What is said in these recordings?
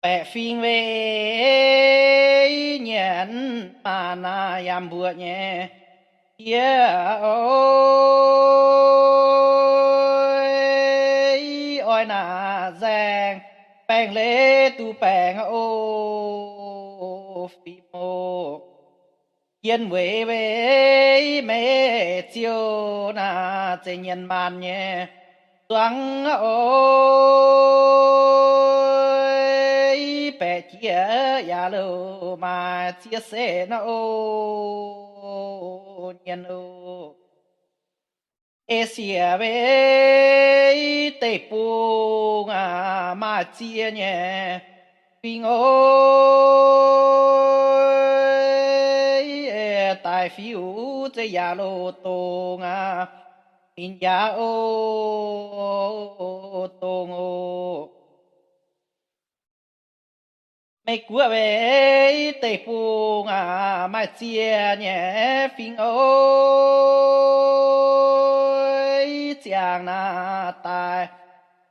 Baeqc fingx weih nyienx maanc naaic yaac mbuoqc nyei qiex oix naaic nzaeng baengh leiz duqv baengh oc, fim oc. Yienh weic weih meih ziouc naaic zeiz nyienx maanc nyei zuangx oc. Baeqc jiex yaac louc maaih ziex setv oc, nyienx oc. Ei sieqv weih deic-bung maaih ziex nyei fingx oc. Daic fiuv zeiz yaac louc dongz aac, ninh yaac oc dongz oc. Meih guoqv weih deic-bung aac maaih ziex nyei fingx oc. Ziangh naaic daaih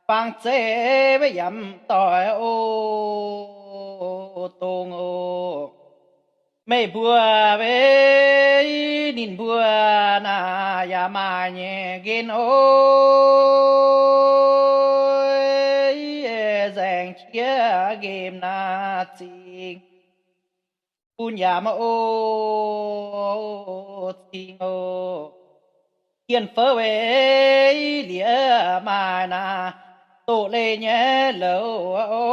fangx zeiv weih yaac mv doic oc, dongz oc. Meih mbuo weih ninh mbuo naaic yaac maaih nyei nqen oc. Nzaeng qiex nqemh naaic zingx bun yaac mv oc, cing oc. Yienh fouv weih lieqc maaih naaic doqc leih nyei louz oc.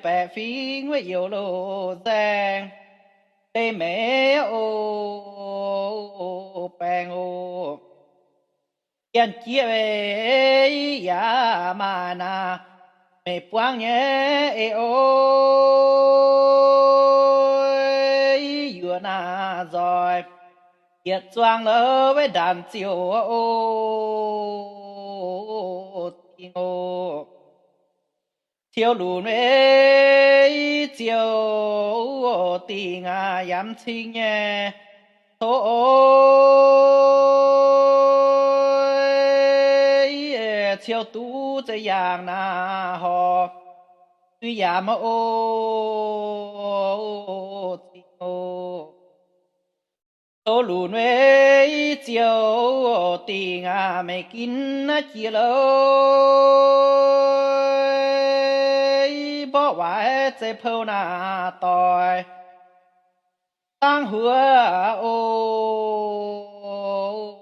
Baeqc fingx weih youz louc nzaeng deix meix oc, baengh oc. Yienh jieqv weih yaac maaih naaic meix buangv nyei eix oc. Yuoqc naaic nzoih yietc zuangx louc weih ndaanx ziouc oc, cing oc. Ciou lunx weih ziouc dingc aac yaac mv cing nyei tov oc. Ciou duqv za'yaangc naaic horc zuiz yaac mv oc, cing oc. Tov lunx weih ziouc dingc aac meix ginv naaiv jiex louc mborqv waaic zeiv pou naaic doic dangv huov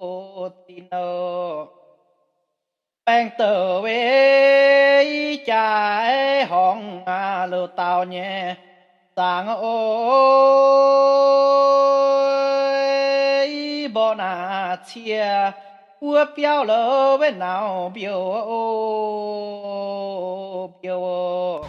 oc, zinh oc. Baengh douc weih jaaix horngz louc dauh nyei zaangc oc. Mborqv naaic cie wuov biauv louc weih nauc mbiouh oc, mbiouh oc.